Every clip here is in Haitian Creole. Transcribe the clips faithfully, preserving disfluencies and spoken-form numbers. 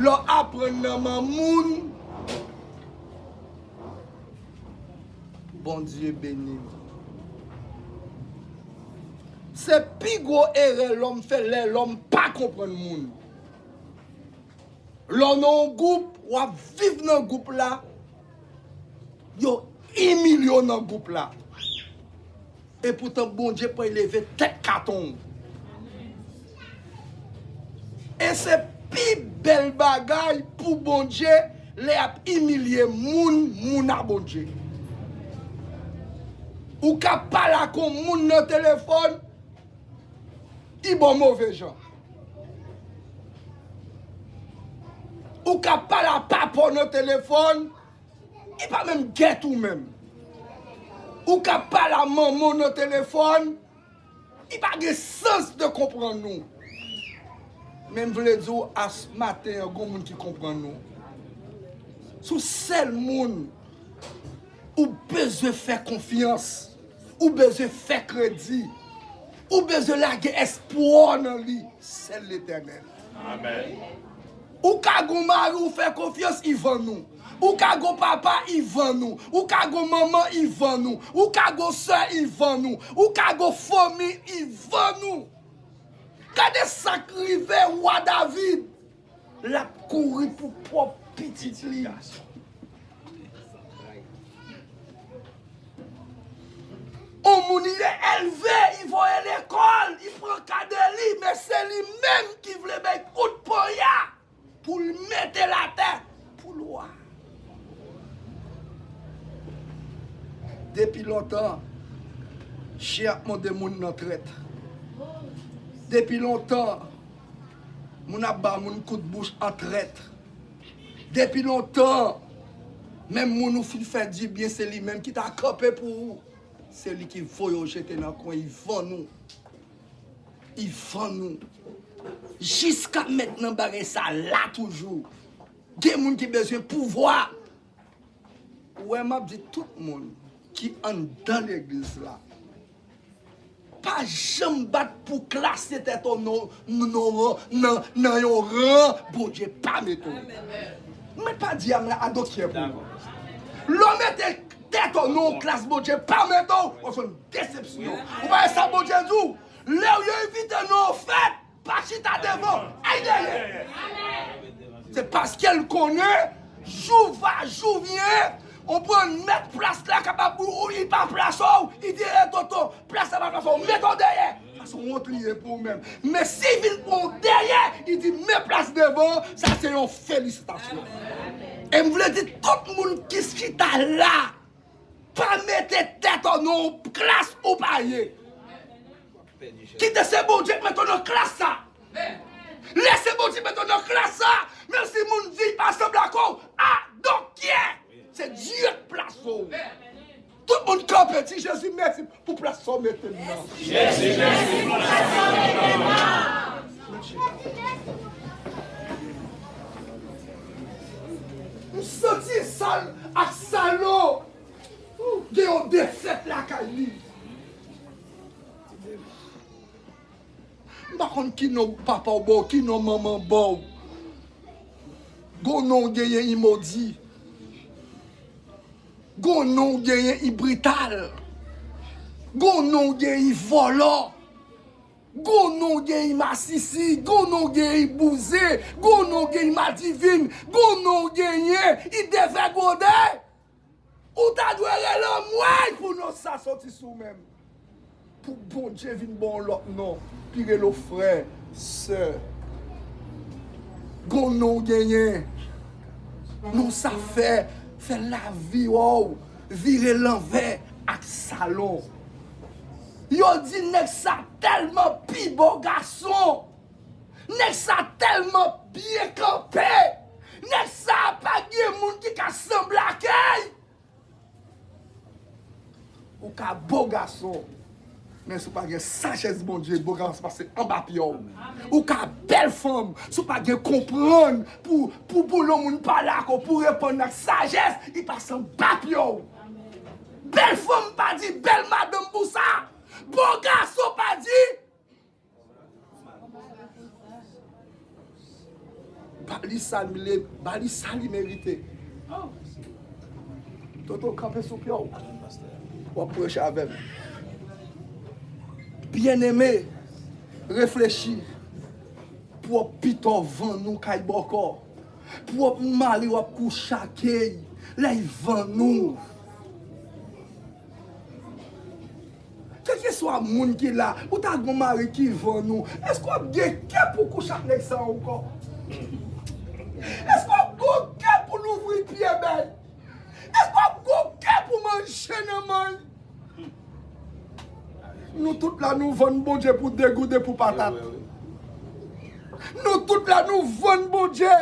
Lè w aprann nan men moun, Bondye beni w. Se pi gwo erè lòm fè lè lòm pa konprann moun. Lè w nan yon gwoup, w ap viv nan gwoup la, yo imilye w nan gwoup la. Epoutan, Bondye pral leve tèt katon w. E se pi bèl bagay pou Bondye lè y ap imilye moun, moun a Bondye. Ou ka pale ak yon moun nan telefòn, li ba w move jan. Ou ka pale a papa w nan telefòn, li pa menm gèt ou menm. Ou ka pale a manman w nan telefòn, li pa gen sans de konprann ou. Men m vle di w, a s maten an, gon moun ki konprann ou. Se yon sèl moun ou bezwen fè konfyans, ou bezwen fè kredi, ou bezwen lage espwa w nan li, sèl Letènèl. Amèn. Ou ka gon mari ou fè konfyans, li vann ou. Ou ka gon papa, li vann ou. Ou ka gon manman, li vann ou. Ou ka gon sè, li vann ou. Ou ka gon fanmi, li vann ou. Gade sa k rive wa David. L ap kouri pou pwòp pitit li. On moun li elve, li voye lekòl, li pran kade li, men se li menm ki vle bay kout ponya pou l mete l atè pou l wa. Depi lontan, chen ap mòde moun nan trèt. Depi lontan, moun ap ba moun kout bouch an trèt. Depi lontan, menm moun ou fin fè dibyen, se li menm ki ta kanpe pou ou. Se li ki voye w jete nan kwen, li vann ou. Li vann ou. Jiska mentnan bagay sa la toujou. Gen moun ki bezwen pouvwa. Ou wè, m ap di tout moun ki anndan legliz la, pa janm bat pou klase tèt ou nan, nan, nan, nan yon ran Bondye pa mete w. Mwen pa di a, men I don't care pou ou. Lè w mete tèt ou nan yon klas Bondye pa mete w, w ap jwenn desepsyon. Ou pa wè sa Bondye di w? Lè w yo envite w nan yon fèt, pa chita devan, al dèyè. Se paske l konnen, jou va, jou vyen, ou pran mèt plas la kapab ou, ou li pa plas ou, li di, "E tonton, plas la pa plas ou, mete w dèyè." Sa se wont li ye pou ou menm. Men si vin pran w dèyè, li di, "Men plas devan," sa se yon felisitasyon. E m vle di tout moun ki chita la, pa mete tèt ou nan yon klas ou pa ye. Kite se Bondye k mete w nan klas sa. Lè se Bondye mete w nan klas sa, menm si moun di l pa sanble ak ou, I don't care. Se Dye k plase w. Tout moun kanpe, di Jezi mèsi pou plas sa w mete m nan. Jezi mèsi pou plas sa w mete m nan. M santi Sal ak Salon gen yon defèt lakay li. M pa konn ki non papa w ba w, ki non manman w ba w. Gon non w genyen, i modi. Gon non w genyen, i brital. Gon non w genyen, i vòlò. Gon non w genyen, i masisi. Gon non w genyen, i bouzen. Gon non w genyen, i madivin. Gon non w genyen, i devègonde. Ou ta dwe rele anmwey pou non sa soti sou menm. Pou Bondye vin ba w lòt non, pi rele w frè, sè. Gon non w genyen. Non sa fè, fè lavi w vire lanvè ak Salon. Yo di nèg sa tèlman pi bon gason. Nèg sa tèlman byen kanpe. Nèg sa pa gen moun ki ka sanble ak li. Ou ka bon gason, men si w pa gen sajès Bondye, bon gason pase anba pye w. Ou ka bèl fanm, si w pa gen konprann pou, pou, pou lè yon moun pale ak ou, pou reponn ak sajès, li pase anba pye w. Bèl fanm pa di bèl madanm pou sa. Bon gason pa di Pa Li sa li le, ba li sa li merite. Toto, kanpe sou pye w. W ap preche avè m. Byeneme, reflechi. Pwòp pita w vann ou kay bòkò. Pwòp mari w ap kouche ak li, lè l vann ou. Kèlkeswa moun ki la, ou ta gen yon mari ki vann ou. Èske w ap gen kè pou kouche ak nèg sa ankò? Èske w ap gen kè pou louvri pye bèy? Èske w ap gen kè pou manje nan men l? Nou tout la nou vann Bondye pou de goud e pou patat. Nou tout la nou vann Bondye.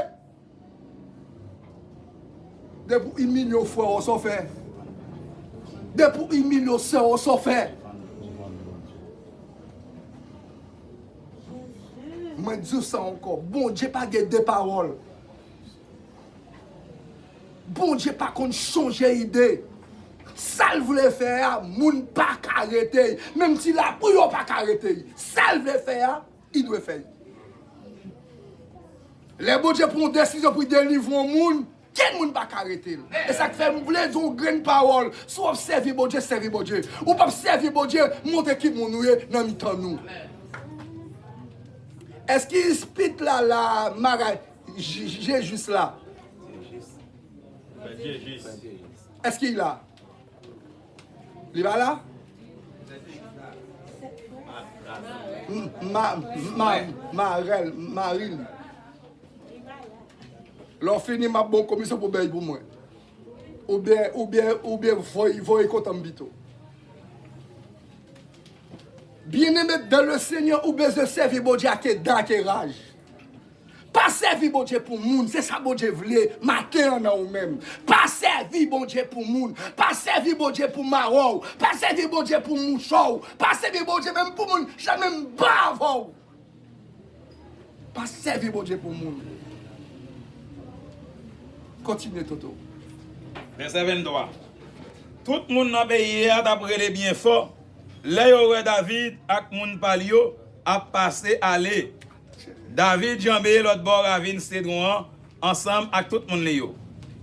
Depi w imilye w frè w, sa w fè? Depi w imilye w sè w, sa w fè? Mwen di w sa ankò, Bondye pa gen de pawòl. Bondye pa konn chanje ide. Sa l vle fè a, moun pa ka rete l. Menm ti lapli yo pa ka rete l. Sa l vle fè a, li dwe fè l. Lè Bondye pran yon desizyon pou l delivre yon moun, kenn moun pa ka rete l. E sa k fè m vle di w yon grenn pawòl. Si w ap sèvi Bondye, sèvi Bondye. Ou p ap sèvi Bondye, montre ki moun ou ye nan mitan nou. Èske ispit la, la, mara, Je- Je- Jejis la? Èske li la? Li pa la? M- Ma, ma, Marèl, Maril. Lè w fini, m ap ba w komisyon pou bèy pou mwen. Oubyen, oubyen, oubyen voye, voye kontan m pito. Byeneme dan le Senyè, ou bezwen sèvi Bondye ak dan ak raj. Pa sèvi Bondye pou moun, se sa Bondye vle maten an nan ou menm. Pa sèvi Bondye pou moun, pa sèvi Bondye pou mawon w, pa sèvi Bondye pou mouchon w, pa sèvi Bondye menm pou moun jan menm ba avè w. Pa sèvi Bondye pou moun. Kontinye, Toto. Vèsè venntwa. Tout moun nan peyi a t ap rele byen fò lè yo wè David ak moun pa l yo ap pase ale. David janbe lòt bò ravin Sedwon an ansanm ak tout moun li yo.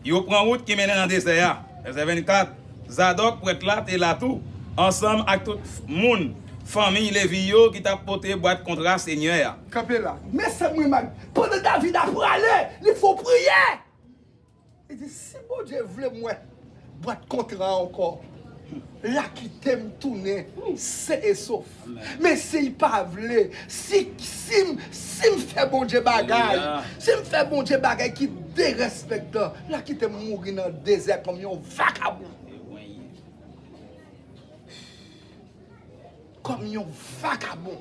Yo pran wout ki mennen nan dezè a. Vèsè vennkat, Zadòk prèt la te la tou, ansanm ak tout moun fanmi Levi yo ki t ap pote bwat kontra Senyè a. Kanpe la. Men sa mwen, pandan David ap prale, li fè yon priyè. Li di, si Bondye vle m wè bwat kontra a ankò, l a kite m tounen sen e sof. Men si l pa vle, si, si m, si m fè Bondye bagay, si m fè Bondye bagay ki derespektan, l a kite m mouri nan dezè kòm yon vakabon. Kòm yon vakabon.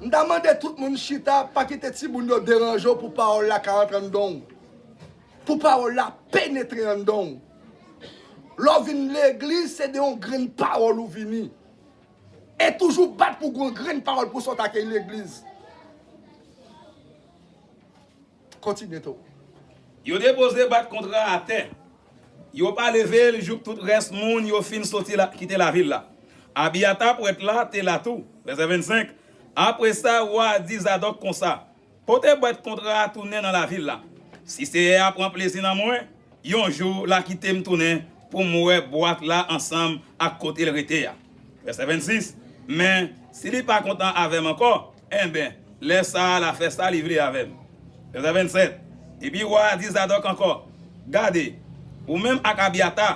M ta mande tout moun chita, pa kite timoun yo deranje w pou pawòl la ka antre anndan w. Pou pawòl la penetre anndan w. Lè w vin legliz, se de yon grenn pawòl ou vini. E toujou bat pou gon grenn pawòl pou sa w ta gen legliz. Kontinye, Toto. Yo depoze bwat kontra a atè. Yo pa leve l jouk tout rès moun yo fin soti la, kite lavil la. Abyata prèt la te la tou. Vèsè vennsenk. Apre sa, wa a di Zadòk konsa, pote bwat kontra a tounen nan lavil la. Si Seyè a pran plezi nan mwen, yon jou l a kite m tounen pou m wè bwat la ansanm ak kote l rete a. Vèsè vennsis. Men, si li pa kontan avè m ankò, enben, lè sa a l a fè sa li vle avè m. Vèsè vennsèt. Epi wa a di Zadòk ankò, gade, ou menm ak Abyata,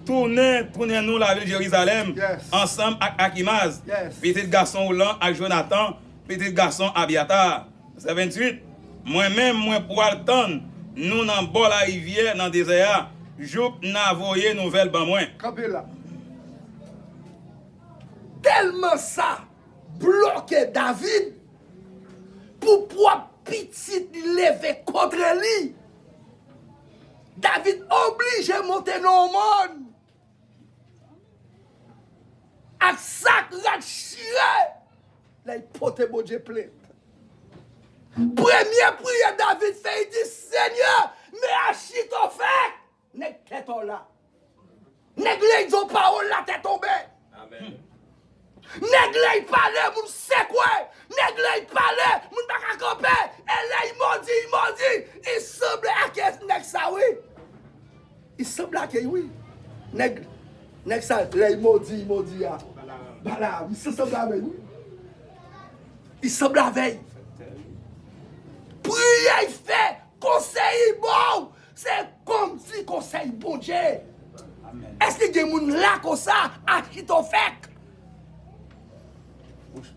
tounen, tounen nou lavil Jerizalèm, ansanm ak Akimaz, pitit gason w lan, ak Jonatan, pitit gason Abyata. Vèsè venntuit. Mwen menm, mwen pral tann nou nan bò larivyè, nan dezè a, jouk n a voye nouvèl ban mwen. Kanpe la. Tèlman sa bloke David, pou pwòp pitit li leve kont li, David oblije monte nan yon mòn ak sak rad chire. Lè l pote Bondye plent. Premye priyè David fè, li di, Senyè, men Achitofèk, nèg tèt ò la. Nèg lè l di yon pawòl, latè tonbe. Amèn. Nèg lè l pale, moun sekwe. Nèg lè l pale, moun pa ka kanpe. Akèy wi. Nèg, nèg sa, lè li modi, li modi a. Balaam, li sanble avè l wi. Li sanble avè l. Priyè l fè, konsèy li ba w, se kòmsi konsèy Bondye. Èske gen moun la konsa, Achitofèk?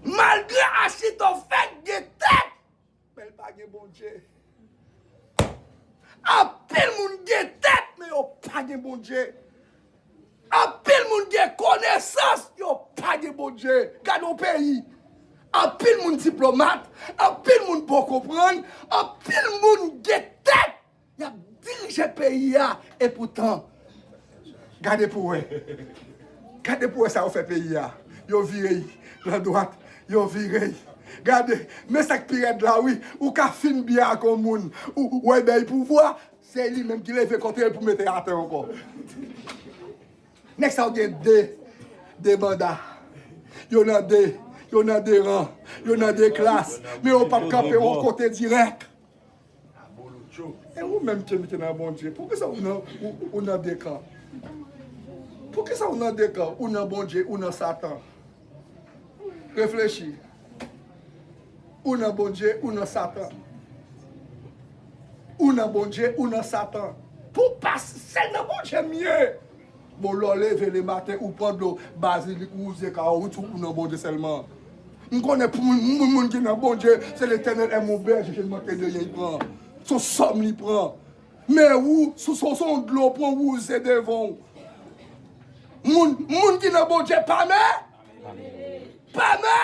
Malgre Achitofèk gen tèt, men l pa gen Bondye. Anpil moun gen tèt, men yo pa gen Bondye. Anpil moun gen konesans, yo pa gen Bondye. Gade yon peyi. Anpil moun diplomat, anpil moun bon konprann, anpil moun gen tèt. Y ap dirije peyi a, epoutan, gade pou wè. Gade pou wè sa yo fè peyi a. Yo vire l nan dwat, yo vire l. Gade, men sa k pi rèd la wi, ou ka fin byen ak yon moun, ou, ou wè bèy pouvwa, se li menm ki leve kont li pou mete atè ankò. Nèg sa yo gen de, de manda. Yo nan de, yo nan de ran, yo nan de klas, men yo p ap kanpe yon kote dirèk. E ou menm ki mete nan Bondye, poukisa ou nan, ou, ou nan de kan? Poukisa ou nan de kan? Ou nan Bondye, ou nan Satan? Reflechi. Ou nan Bondye, ou nan Satan. Ou nan Bondye, ou nan Satan. Pou w pa s-, sèl nan Bondye m ye. Bon, lè w leve lematen, ou pran dlo, bazilik, wouze ka w, ou di ou nan Bondye sèlman. M konnen pou moun, moun, moun ki nan Bondye, se Letènèl est mon berger, je ne manquerai de rien, li pran. Se yon sòm li pran. Men ou, se, se, se yon dlo pran wouze devan w. Moun, moun ki nan Bondye pa mè? Pa mè?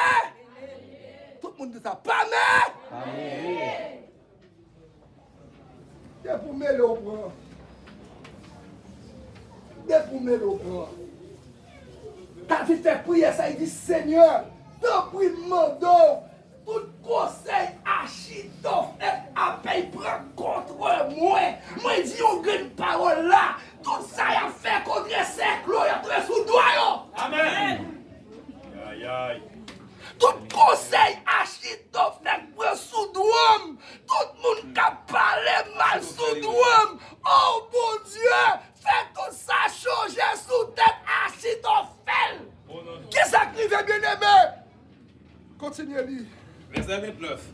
Tout moun di sa, pa mè? Depi w mele w pran. Depi w mele w pran. David fè priyè sa, li di, Senyè, tanpri m mande w, tout konsèy Achitofèl apèy pran kont mwen. Mwen di yon grenn pawòl la, tout sa y ap fè kontre sèklo, y ap tonbe sou dwa yo. Amèn. Ayayay. Tout konsèy Achitofèl pran sou dwa m. Tout moun k ap pale mal sou dwa m. O Bondye, fè tout sa chanje sou tèt Achitofèl. Kisa k rive, byeneme? Kontinye li. Vèsè vennèf.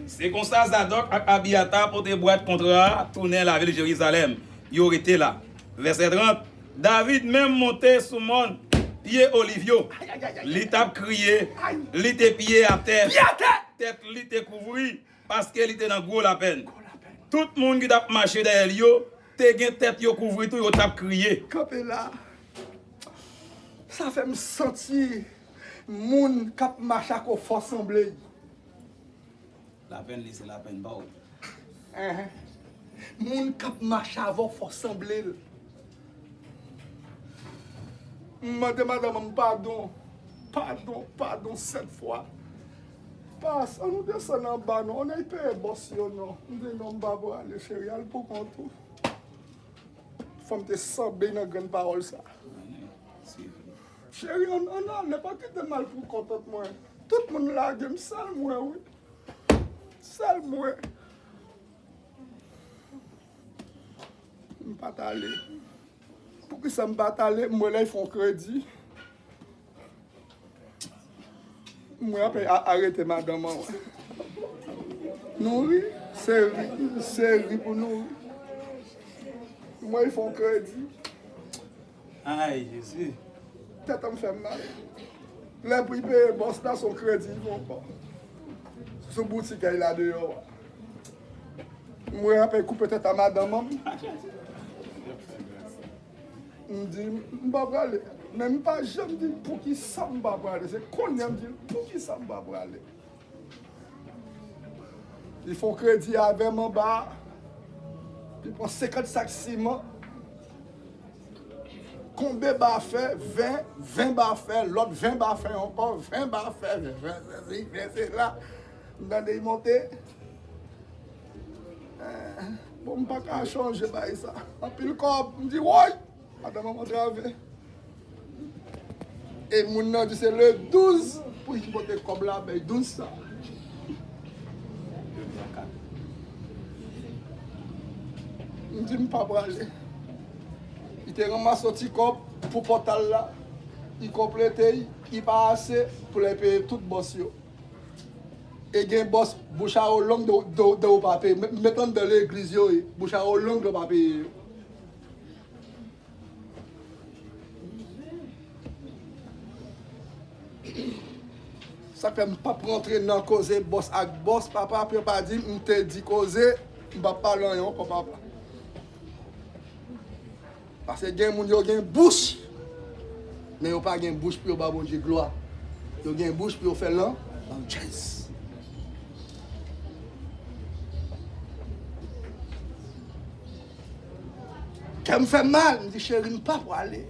Se konsa Zadòk ak Abyata pote bwat kontra a tounen lavil Jerizalèm. Yo rete la. Vèsè trant. David menm monte sou mòn pye oliv yo. Li t ap kriye, li te pye atè. Tèt li te kouvri, paske li te nan gwo lapenn. Tout moun ki t ap mache dèyè l yo te gen tèt yo kouvri tou, yo t ap kriye. Kanpe la. Sa fè m santi moun k ap mache ak ou fò sanble. Lapenn li se lapenn pa w. Enhen. Moun k ap mache avè w fò sanble l. M mande madanm an m padon. Padon, padon sèt fwa. Pas, an nou desann anba non. Ann al peye bòs yo non. M di non, m pa prale, cheri, al pou kont ou. Fò m te sanble nan grenn pawòl sa. Cheri, ann, ann ale, pa kite m al pou kont mwen. Tout moun lage m, sèl mwen, wi. Sèl mwen. M pa t ale. Poukisa m pa t ale? M wè lè y fè yon kredi. M wè apre a-, arete madanm an, wè. Nou ri, se ri, se ri pou nou ri. M wè y fè yon kredi. Ay, Jezi. Tèt an fè m mal. Lè pou y peye bòs la, se yon kredi y fè ankò. Sou boutik a y la deyò a. M wè apre koupe tèt a madanm an. M di, m pa prale. Men m pa janm di poukisa m pa prale. Se kounye a m di l poukisa m pa prale. Li fè yon kredi avè m anba a. Li pran senkant sak siman. Konbe ba fè, ven, ven ba fè, lòt ven ba fè ankò, ven ba fè, ven, ven sesi, ven sela. M tande li monte. Eh, bon, m pa ka chonje bagay sa. Anpil kòb, m di, woy! Madanm an antrave. E moun nan di se le douz pou li pote kòb la bay douz sa. M di m pa prale. Li Te ranmase yon ti kòb pou pòtal la, li konplete, li pa ase pou l peye tout bòs yo. E gen bòs, bouch a yo long, de, de, de yo pa peye. Met, met anndan legliz yo ye, bouch a yo long, de yo pa peye yo. Sa fè m p ap rantre nan koze bòs ak bòs, papa, pou yo pa di m te di koze, m p ap pale anyen ankò, papa. Paske gen moun yo gen bouch, men yo pa gen bouch pou yo ba Bondye glwa. Yo gen bouch pou yo fè lan, lanjèz. Kè m fè m mal, m di, "Cheri, m pa pwale."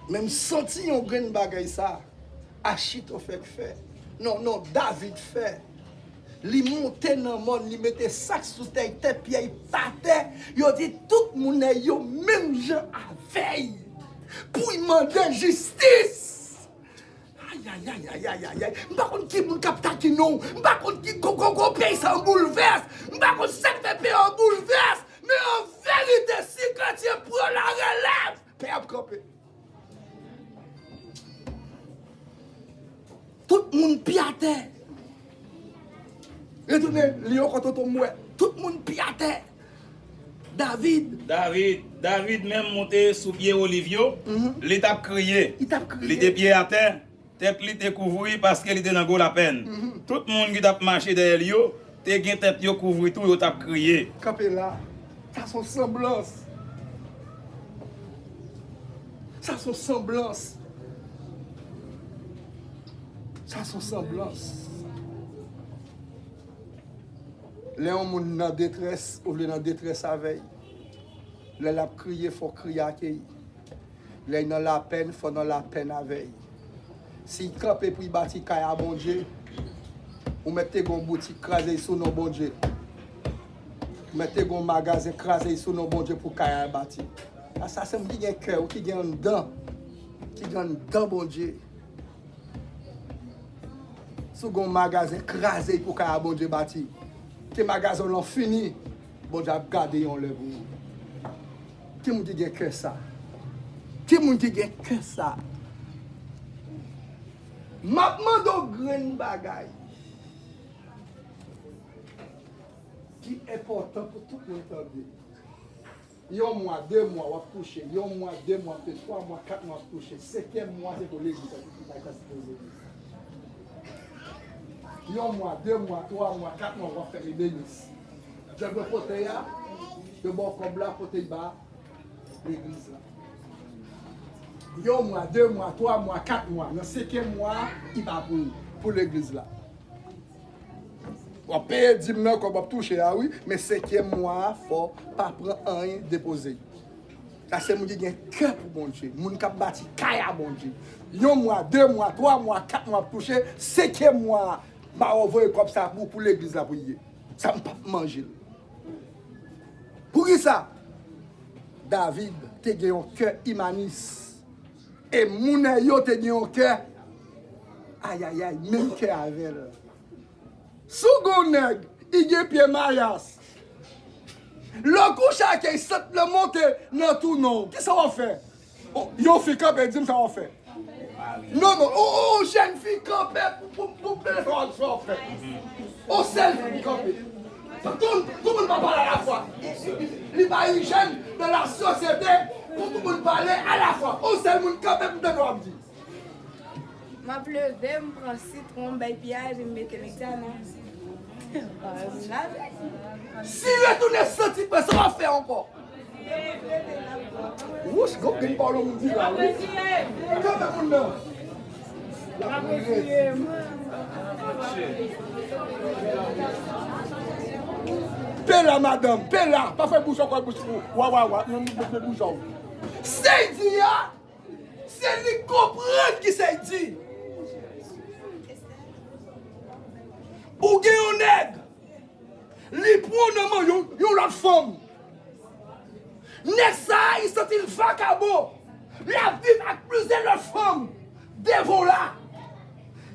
Men m santi yon grenn bagay sa Achitofèk fè. Non, non, David fè. Li monte nan mòn, li mete sak sou tèt, tèt pyè, li atè. Yo di tout moun nèg yo menm jan avè l pou l mande jistis. Ayayayayayay. M pa konn ki moun k ap takinen w. M pa konn ki gwo gwo gwo peyi sa an boulvès. M pa konn sa k fè peyi an boulvès. Men an verite, si kretyen pran larelèv, peyi ap kanpe. Tout moun pi atè. Retounen li ankò, tonton, m wè. Tout moun pi atè. David. David, David menm monte sou pye oliv yo, mhm, li t ap kriye. Li t ap kriye. Li te pye atè, tèt li te kouvri paske li te nan gwo lapèn. Mhm. Tout moun ki t ap mache dèyè li yo te gen tèt yo kouvri tou, yo t ap kriye. Kanpe la. Sa se yon sanblans. Sa se yon sanblans. Sa se yon sanblans. Lè yon moun nan detrès, ou vle nan detrès avè l. Lè l ap kriye, fò w kriye ak li. Lè l nan lapèn, fò w nan lapèn avè l. Si l kanpe pou l bati kay a Bondye, ou mèt te gen yon boutik kraze sou non Bondye. Ou mèt te gen yon magazen kraze sou non Bondye pou kay a bati. A sa se moun ki gen kè, ou ki gen anndan, ki gen anndan Bondye. Si w gen yon magazen kraze pou kay a Bondye bati, ke magazen w lan fini, Bondye ap gade yon lè pou ou. Ki moun ki gen kè sa? Ki moun ki gen kè sa? M ap mande w grenn bagay ki enpòtan pou tout moun tande. Yon mwa, de mwa, w ap touche. Yon mwa, de mwa, w ap touche. Twa mwa, kat mwa, w ap touche. Senkyèm mwa, se pou legliz la ki bay kantite yo. Yon mwa, de mwa, twa mwa, kat mwa, w ap fè li beni. Djòb yo pote a, yo ba w kòb la, pote l ba legliz la. Yon mwa, de mwa, twa mwa, kat mwa, nan senkyèm mwa a, li pa pou ou, pou legliz la. W ap peye dim nan, kòb w ap touche a, wi, men senkyèm mwa a, fò w pa pran anyen depoze. Sa se moun ki gen kè pou Bondye, moun k ap bati kay a Bondye. Yon mwa, de mwa, twa mwa, kat mwa ap touche, senkyèm mwa a, m a voye kòb sa pou, pou legliz la pou l ye. Sa m p ap manje l. Poukisa? David te gen yon kè imanis. E moun yo te gen yon kè, ayayay, menm kè avè l. Si w gen yon nèg, li gen pye mayas, lè w kouche ak li, sant lan monte nan tou non w, kisa w ap fè? O, yon fi kanpe, di m sa w ap fè. Non, non, o, o, o, jèn fi kanpe pou, pou, pou, pou, sa w ap, sa w ap fè. O, sèl fi kanpe. Tout, tout moun pa pale alafwa. Li pa ijèn nan la sosyete pou tout moun pale alafwa. O, sèl moun kanpe pou tande w ap di. M ap leve, m pran sitwon, m bay pye a, epi m mete l nan egzamen. Si retounen santi pwen, sa w ap fè ankò? Wouch, gwo grenn pawòl moun di la, wi. Kanpe moun nan. L ap rive. Pe la, madanm, pe la. Pa fè bouch ankò, bouch pou. Wa, wa, wa. Non, non, fè bouch ou. Seydi a, se li konprann ki Seydi. Ou gen yon nèg, li pran nan men yon, yon lòt fanm. Nèg sa a, li santi l vakabon. L ap viv ak plizyè lòt fanm devan w la.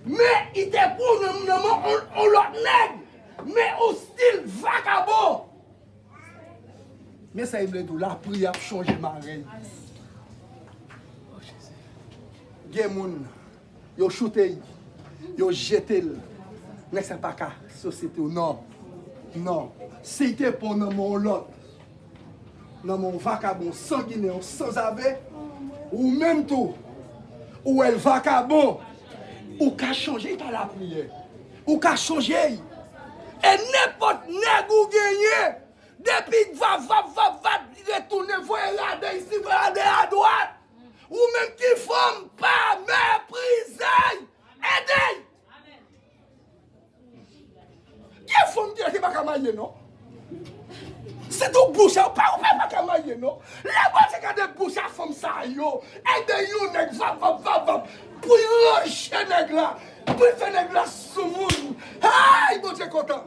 Men, li te pran nan, nan men yon, yon lòt nèg. Men, ou still vakabon. Men sa m vle di w, lapriyè ap chanje marèy. Gen moun, yo choute l, yo jete l. Nèg sa pa ka sosyete w, non. Non. Si l te pon nan men yon lòt, nan men yon vakabon, yon sanginè, yon sanzave, ou menm tou, ou wè l vakabon, ou ka chanje l pa lapriyè. Ou ka chanje l. E nenpòt nèg ou genyen, depi vap, vap, vap, vap, li retounen, voye l a de isi, voye l a de adwat. Ou menm ki fanm, pa meprize l. Ede l. Gen fanm ki rete pa ka marye, non. Sitou bouch a, ou pa, ou pa, pa ka marye, non. Lè Bondye gade bouch a fanm sa yo, ede yon nèg vap, vap, vap, vap, pou l ranje nèg la, pou l fè nèg la soumoun. Ay, Bondye kontan.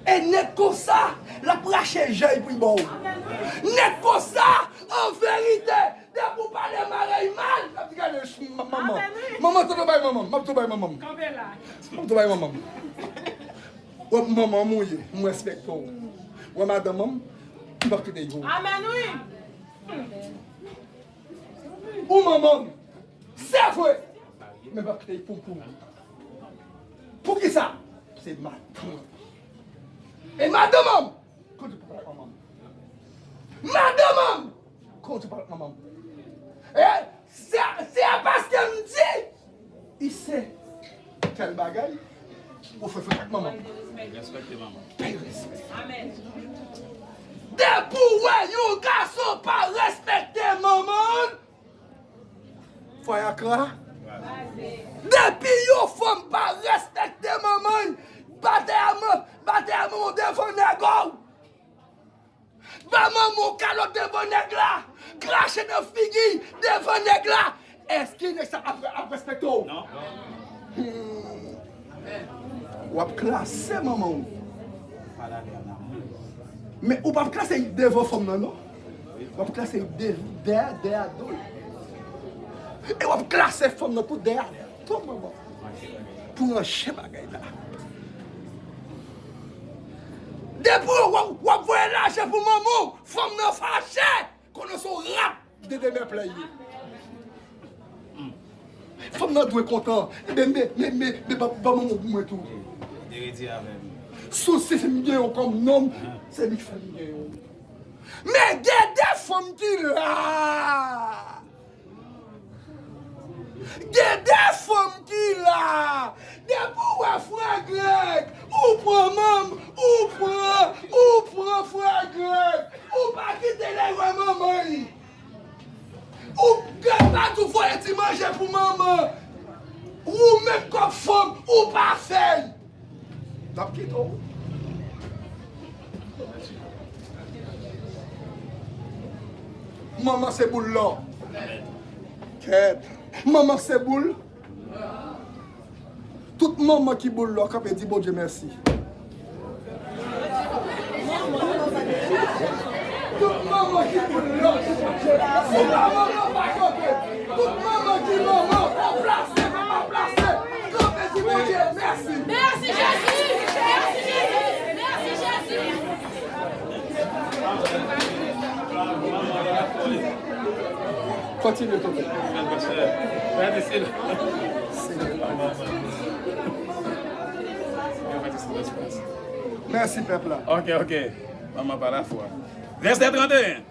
E nèg konsa, l ap rache je l pou l ba w. Nèg konsa, an verite, depi w pale marèy mal, l ap di gade ch-, ma-, manman. Manman, tonton bay manman m, m ap tou bay manman m. M ap tou bay manman m. Wè manman m ou ye, m respekte w. Wè madanm an, m p ap kite l pou ou. Amèn, wi. Ou manman m, se vre, men m p ap kite l pou, pou ou. Poukisa? Se madanm an. E madanm an, konn di papa ak manman m. Madanm an, konn di papa ak manman m. E se, se a paske m di, li se tèl bagay, ou fè frè ak manman m. Respekte manman. Bay respè. Depi w wè yon gason pa respekte manman l, fwa y a kra. Depi yon fanm pa respekte manman l, batè a man-, batè a manman w devan nèg ou. Ba manman w kalòt devan nèg la. Krache nan figi devan nèg la. Èske nèg sa ap, ap respekte w? Non. Hmm. W ap klase manman w. Men ou p ap klase l devan fanm nan, non. W ap klase l de-, dèyè, dèyè do l. E w ap klase fanm nan tou dèyè do manman w. Pou ranje bagay la. Depi w ap, w ap voye lajan pou manman w, fanm nan fache. Konnen se yon rat de demèplè ye. Fanm nan dwe kontan. Men, men, men, men, men, ba, ba manman pou mwen tou. Li redi avè m. Sousi, si m gen yon kòm nonm, se li k fè m gen yon. Men gen de fanm ki la. Gen de fanm ki la. Depi w wè frè Greg, ou pran manm, ou pran, ou pran frè Greg. Ou pa kite l al wè manman l. Ou Greg pa tou voye ti manje pou manman. Ou menm kòm fanm, ou pa fè l. L ap kite w. Manman se boul lò. Kèt. Manman se boul. Tout manman ki boul lò, kanpe di Bondye mèsi. Tout manman ki boul lò, si pa manman pa kanpe. Tout manman ki manman, pa plase, pa plase. Kanpe di Bondye mèsi. Mèsi Jezi! Mèsi Jezi! Mèsi Jezi! Kontinye, tonton. Mèsi, pèp la. Ok, ok. Manman pa lafwa. Vèsè trannteyen.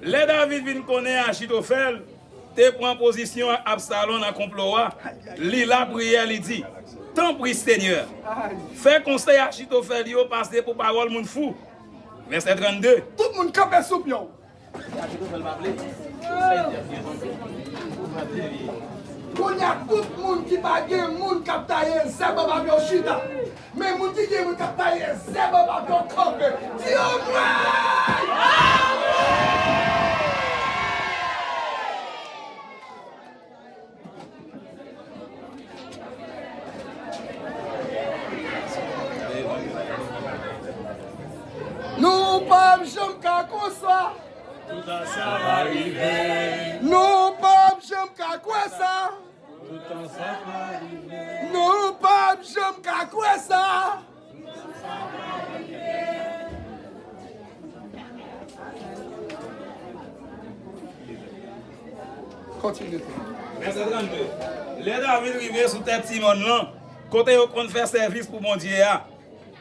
Lè David vin konnen Achitofèl te pran pozisyon ak Absalon nan konplo a, li lapriyè, li di, tanpri, Senyè, fè konsèy Achitofèl yo pase pou pawòl moun fou. Vèsè trannde. Tout moun kanpe sou pye w. Kounye a, tout moun ki pa gen moun k ap taye zèb anba pye yo chita. Men moun ki gen moun k ap taye zèb anba pye yo kanpe. Di anmwey! Nou p ap janm ka konsa. Toutan sa va rive. Nou p ap janm ka kwè sa. Toutan sa va rive. Nou p ap janm ka kwè sa. Kontinye. Vèsè trannde. Lè David rive sou tèt ti mòn lan, kote yo konn fè sèvis pou Bondye a,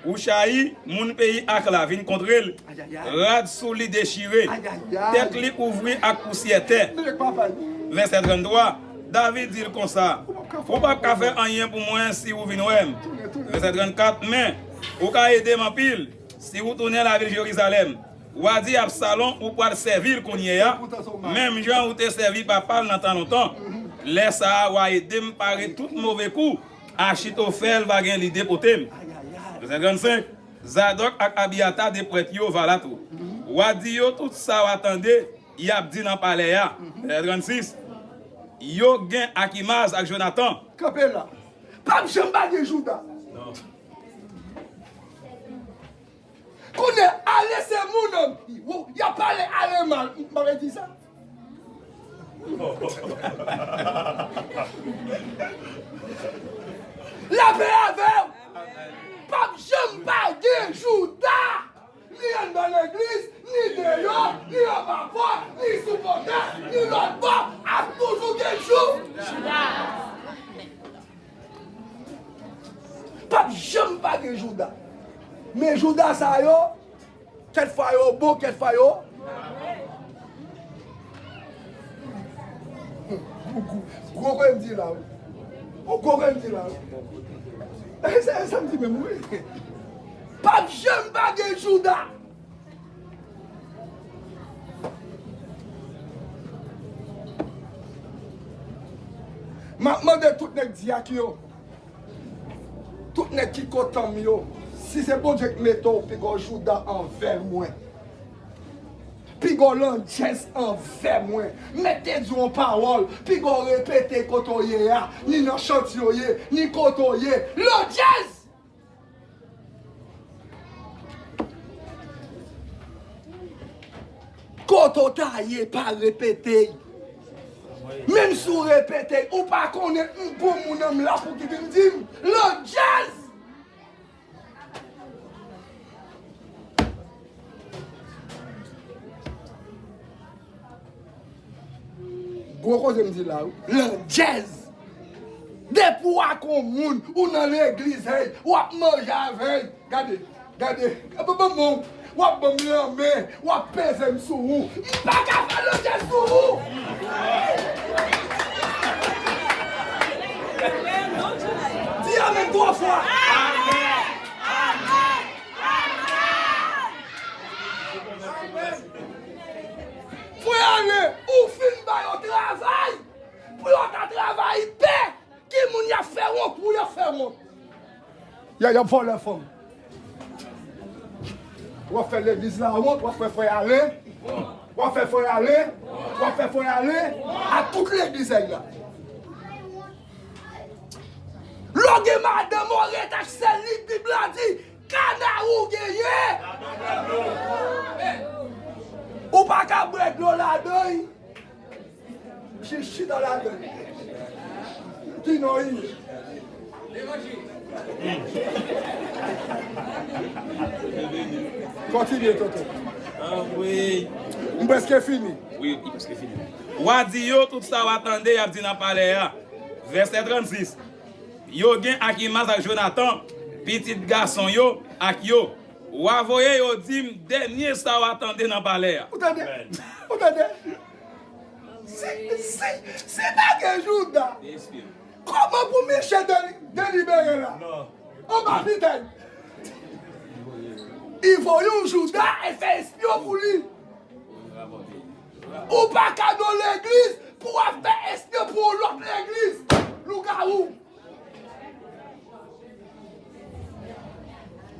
Ouchayi, moun peyi Ak la, vin kontre l. Ayayay. Rad sou li dechire. Ayayay. Tèt li kouvri ak pousyè tè. Vèsè tranntwa, David di l konsa, "Ou p ap ka fè anyen pou mwen si ou vin wè m." Vèsè trannkat, "Men, ou ka ede m anpil si ou tounen lavil Jerizalèm. W a di Absalon ou pral sèvi l kounye a, menm jan ou te sèvi papa l nan tan lontan. Lè sa a, w a ede m pare tout move kou Achitofèl va gen lide pote m." Vèsè trannsenk, Zadòk ak Abyata, de prèt yo, va la tou. W a di yo tout sa w a tande y ap di nan palè a. Vèsè trannsis, yo gen Akimaz ak Jonatan. Kanpe la. P ap janm pa gen Jouda. Kounye a, ale se moun, y ap pale ale mal. M pa vle di sa. Lapè avè w. P ap janm pa gen Jouda. Ni anndan legliz, ni deyò, ni anba pòt, ni sou pòtay, ni lòt bò, ap toujou gen Jou. Jouda. P ap janm pa gen Jouda. Men Jouda sa yo, kèk fwa yo bon, kèk fwa yo. Gwo, gwo, gwo koze m di la, wi. Gwo koze m di la, wi. E sa, sa m di menm, wi. P ap janm pa gen Jouda. M ap mande tout nèg dyak yo, tout nèg ki kontan m yo, si se Bondye k mete w, piga w Jouda anvè mwen. Piga w landjèz anvè mwen. Mèt te di w yon pawòl, piga w repete kote w ye a, ni nan chantye w ye, ni kote w ye. Landjèz! Kote w ta ye, pa repete y. Menm si w repete y, ou pa konnen m bon moun an, m la pou ki vin di m. Landjèz! Gwo koze m di la, wi. Landjèz. Depi w ak yon moun, ou nan legliz, hey, w ap manje avè l. Gade, gade. Ban, ban, ban, w ap ban m lanmen, w ap peze m sou ou. M pa ka fè landjèz sou ou. Di amèn twa fwa. Amèn. Amèn. Amèn. Frè Ale, ou fin ba yo travay pou yo ta travay pè. Ki moun y ap fè wont? Ou y ap fè wont. Y a, y ap vòlè fanm. W ap fè legliz la wont, w ap fè frè Ale. W ap fè frè Ale. W ap fè frè Ale. Ak tout legliz la. Lè w gen madanm ou rete ak sèl li, Bib la di, kanari w genyen. Ou pa ka bwè dlo ladan l. Jis chita ladan l. Ki non li ye? Kontinye, tonton. M prèske fini. Wi, li prèske fini. W a di yo tout sa w a tande y ap di nan palè a. Vèsè trannsis. Yo gen Akimaz ak Jonatan, pitit gason yo, ak yo. W a voye yo di m dènye sa w a tande nan palè a. Ou tande? Ou tande? Si, si, si pa gen Jouda, kòman pou Miche deli-, delibere la? Anba pitèy. Li voye yon Jouda e fè espyon pou li. Ou pa ka nan legliz pou w ap fè espyon pou yon lòt legliz. Lougawou.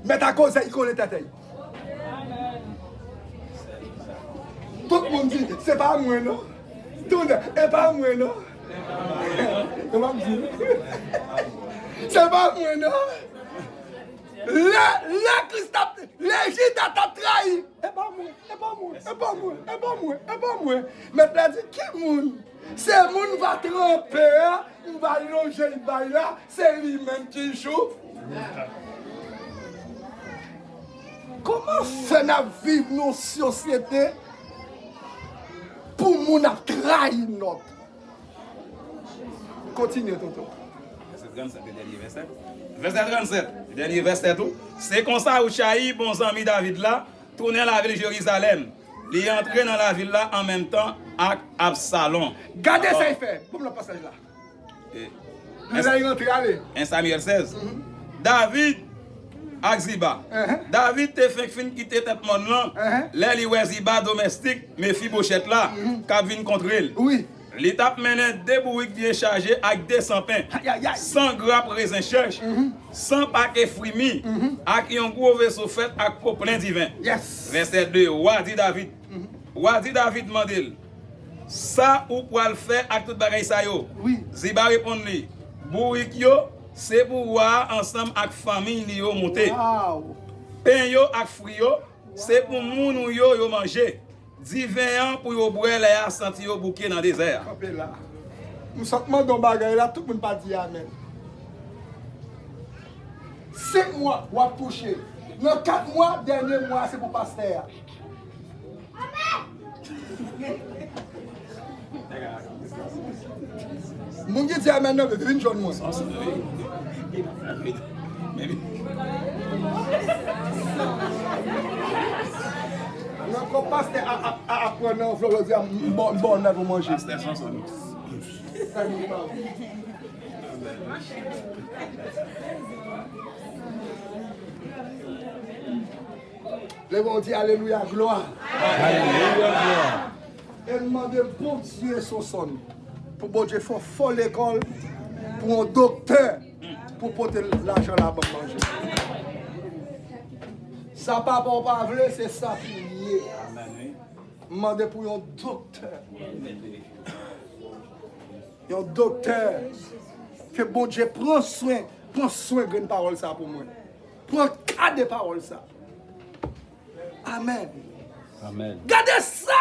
Mèt a koze, li kole tèt li. Tout moun di, "Se pa mwen non." Tout moun di, "E pa mwen non." E w ap di, "Se pa mwen non." Lè, lè Kris t ap, lè Jida t ap trayi, "E pa mwen, e pa mwen, e pa mwen, e pa mwen, e pa mwen." Mèt la di, "Ki moun?" Se moun va tranpe a, m va lonje l bay la, se li menm ki jou. Kòman fè n ap viv nan yon sosyete pou moun ap trayi lòt? Kontinye, tonton. Vèsè trannsèt, e dènye vèsè. Vèsè trannsèt, dènye vèsè tou. Se konsa Ichayi, bon zanmi David la, tounen lavil Jerizalèm. Li antre nan lavil la an menm tan ak Absalon. Gade sa l fè. Bon, nan pasaj la. E, Lè l rantre ale. En Samyèl sèz. David ak Ziba. David te fenk fin kite tèt mòn lan lè li wè Ziba domèstik Mefibochèt la k ap vin kontre l. Wi. Li t ap mennen de bourik byen chaje ak de san pen, san grap rezen chèch, san pake fwi mi, ak yon gwo veso fèt ak po plen diven. Vèsè de, wa di David, wa di David mande l, sa ou pral fè ak tout bagay sa yo? Ziba reponn li, bourik yo se pou wa a ansanm ak fanmiy li yo moute. Pen yo ak fwi yo se pou moun ou yo yo manje. Diven an pou yo bwè lè y a santi yo bouke nan dezè a. Kanpe la. M sot mande yon bagay la, tout moun pa di amèn. Senk mwa w ap touche. Nan kat mwa, dènye mwa a se pou pastè a. Moun ki di amèn nan vin jwenn mwen. Nan kòb pastè a ap pran nan anvlòp, yo di a m ba w nèt pou manje. Pastè Sonson. Leve w di alelouya, glwa. Alelouya, glwa. E m mande Bondye Sonson pou Bondye fè w fò lekòl pou yon doktè pou pote lajan la ban m manje. Sa papa w pa vle, se sa pou l ye. M mande pou yon doktè. Yon doktè. Ke Bondye pran swen, pran swen grenn pawòl sa pou mwen. Pran ka de pawòl sa. Amèn. Amèn. Gade sa!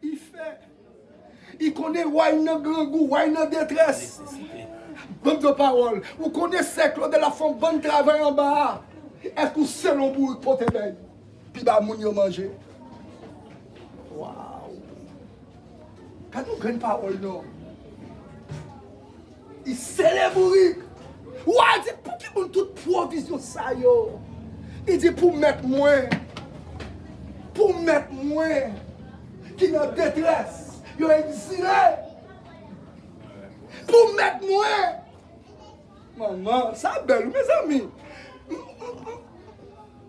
Li fè. Li konnen w nan grangou, w nan detrès. Ban m di w pawòl. Ou konnen sè Claudel ap fè yon bann travay anba a. Èske ou sele yon bourik pote bay? Pi ba moun yo manje. Waw. Gade yon grenn pawòl non. Li sele bourik. Wa di, pou ki moun tout pwovizyon sa yo? Li di, pou mèt mwen. Pou mèt mwen ki nan detrès. Yo egzile. Pou mèt mwen. Manman, sa bèl wi, mezanmi.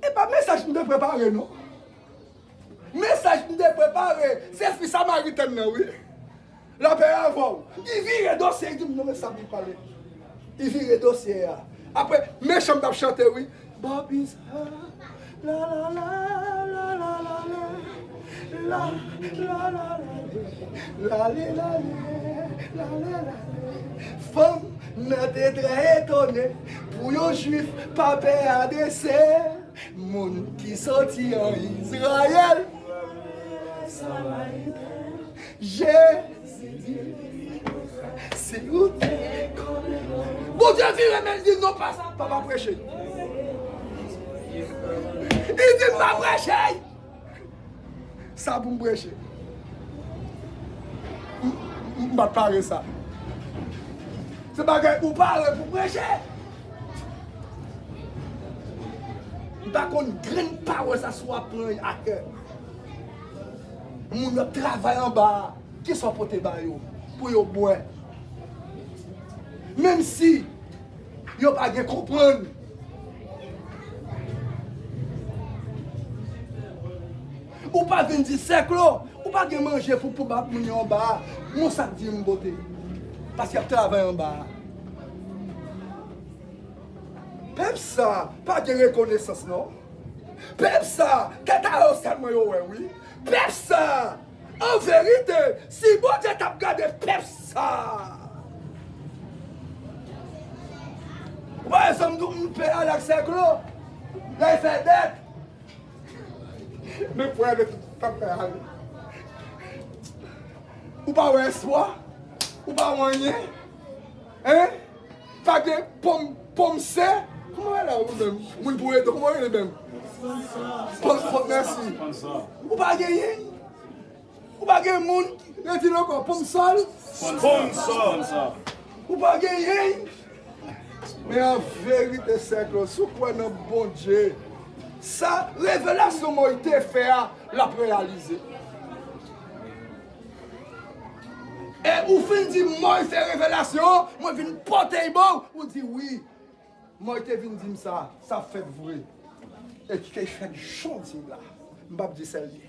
E pa mesaj m te prepare non. Mesaj m te prepare, se fi Samaritèn nan wi. Lapè avè w. Li vire dosye, li di m non men sa pou pale. Li vire dosye a. Apre, mechan m t ap chante wi. Bòpis a, la la la, la la la la, la la la la, lale lale, lale lale. Fanm nan te trè etone pou yon jwif pa pè adrese. Moun ki soti an Izrayèl, Jezi di, si ou te konnen. Bondye vire men l di non, pa, pa, pa preche. Li di m pa preche. Sa pou m preche. M, m, m pa t pare sa. Se bagay ou pare pou preche. M pa konn grenn pawòl sa si w ap pran a kè. Moun yo ap travay anba a, kisa w pote ba yo pou yo bwè? Menm si yo pa gen konprann. Ou pa vin di sèklo, ou pa gen manje pou, pou ba moun yo anba a. Moun sa k di m pote. Paske y ap travay anba a. Pèp sa pa gen rekonesans non. Pèp sa, tèt a yo sèlman yo wè wi. Pèp sa, an verite, si Bondye t ap gade pèp sa. Ou pa wè zanmi m pè al ak sèklo, lè l fè dèt. Men frè de tout tanpè ale. Ou pa wè espwa? Ou pa wè anyen? Hein? Pa gen pòm, pòm sè? Kòman w rele ou menm? Moun pou ede, kòman w rele menm? Pòm, pòm, mèsi. Ou pa genyen? Ou pa gen moun, redi l ankò, ponm sòl. Ponm sòl. Ou pa genyen. Men an verite, sè Claude, si w kwè nan Bondye, sa revelasyon Moyiz te fè a, l ap reyalize. E ou fin di Moyiz fè revelasyon, mwen vin pote l ba w, ou di wi. Mwen te vin di m sa, sa fèt vre. E ki te fèt jodi la. M p ap di sèl li.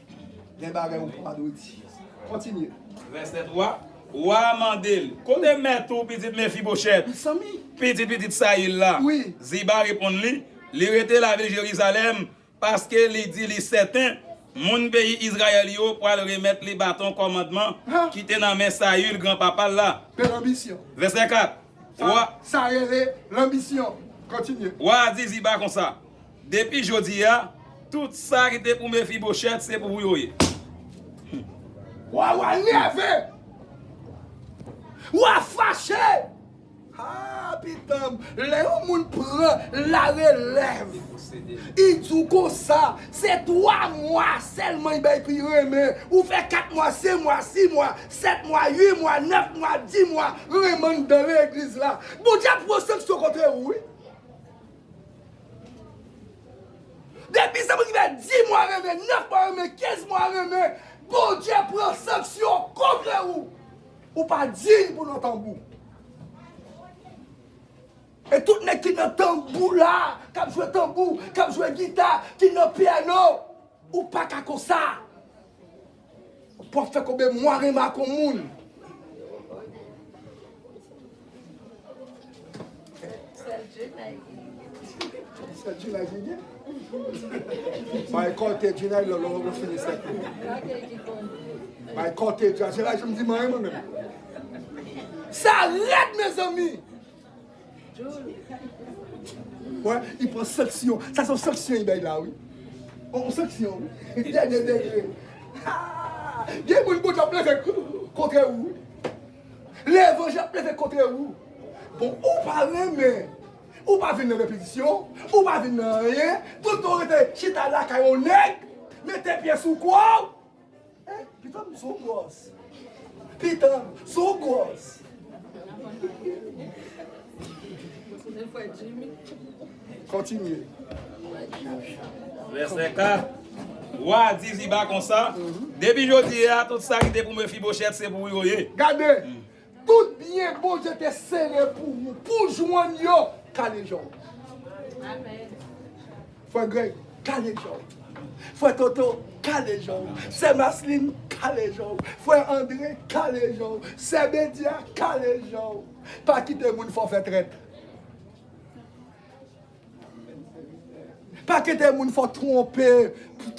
Gen bagay ou pa dwe di. Kontinye. Vèsè twa. Wa a mande l, kote mèt ou, pitit Mefibochèt, pitit pitit Sayil la? Wi. Ziba reponn li, li rete lavil Jerizalèm, paske li di li sèten, moun peyi Izrayèl yo pral remèt li baton kòmandman ki te nan men Sayil, granpapa l la. Bèl anbisyon. Vèsè kat. Sa, wa, sa rele lanbisyon. Kontinye. Wa a di Ziba konsa, depi jodi a, tout sa ki te pou Mefibochèt, se pou ou yo ye. Wa, wa nève. Wa fache. Ah, pitanm, lè yon moun pran larelèv, li di w konsa, se twa mwa sèlman li bay pou li renmen. Ou fè kat mwa, senk mwa, sis mwa, sèt mwa, uit mwa, nèf mwa, dis mwa, renmen anndan legliz la. Bondye ap pran sanksyon kont ou, wi. Depi se moun ki fè dis mwa renmen, nèf mwa renmen, kenz mwa renmen, Bondye pran sanksyon kont ou. Ou pa diy pou nan tanbou. E tout nèg ki nan tanbou la, k ap jwe tanbou, k ap jwe gita, ki nan pyano, ou pa ka konsa. Pou w ap fè konbyen mwa renmen ak yon moun. Sèl Djinay ki gen. Bay kote Djinay lò, lò, lò, fini sèk. Bay kote Djinay, Djinay, jan m di mwen, mwen menm. Sa rèd, mezanmi. Wè, li pran sanksyon. Sa se yon sanksyon li bay la, wi. Yon sanksyon, wi. Dènye degre. Ah! Gen moun Bondye ap leve kontre ou, wi. Levanjil ap leve kontre ou. Bon, ou pa renmen. Ou pa vin nan repetisyon. Ou pa vin nan anyen. Tout tan ou rete chita lakay yon nèg. Mete pye sou kò w. Eh, pitanm, sou gwòs. Pitanm, sou gwòs. Kontinye. Vèsè kat. Wa a di Ziba konsa, depi jodi a, tout sa ki te pou Mefibochèt, se pou ou yo ye. Gade, tout byen Bondye te sere pou ou, pou jwenn yo, kale jò. Amèn. Frè Greg, kale jò. Frè Toto, kale jò. Sè Maslin, kale jò. Frè Andre, kale jò. Sè Bedia, kale jò. Pa kite moun fè w fè trèt. Pa kite moun fè w twonpe,